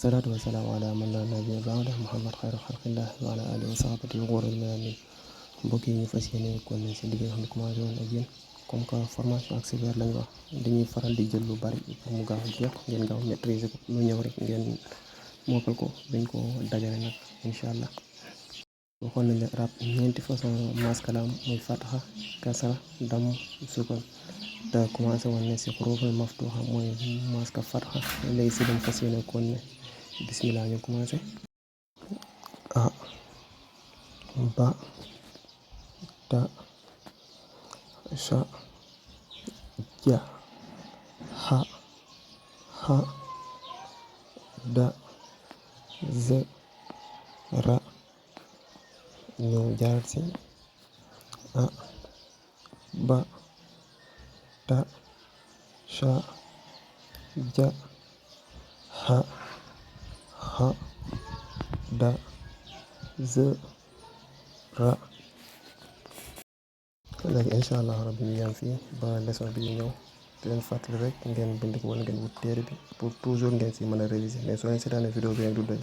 salaatu wa salaamu ala man laa nabiyya ba'da Muhammad xayru xalqillah wa ala alihi wa sahbihi wa ghurril mayamin. Mbokk yi ñu fas yéene kon ci liggéey xam ne commencé woon ak yéen comme que formation ak cyber lañ wax dañuy faral di jël lu bari pour mu gaaw a jeex ngeen gaaw maîtriser ko lu ñëw rek ngeen mokkal ko dañ ko dajale nag incha allah. waxoon nañ la arab ñeenti façon maska la am muy fataxa kasra damm sukun te commencé woon ne si xuruuful maftuxa mooy maska fataxa léegi si lañ fas yéene kon ne bismillah ñu commencé a ba ta sha ja ha ha da ze ra ñu jaar ci a ba ta sha ja ha ha da ze ra. léegi incha allah rabbi ñu yam fii ba leçon bi ñëw di leen fàttali rek ngeen bind ko wala ngeen wut téere bi pour toujours ngeen si mën a réviser mais soo leen seetaanee vidéo bi rek du doy.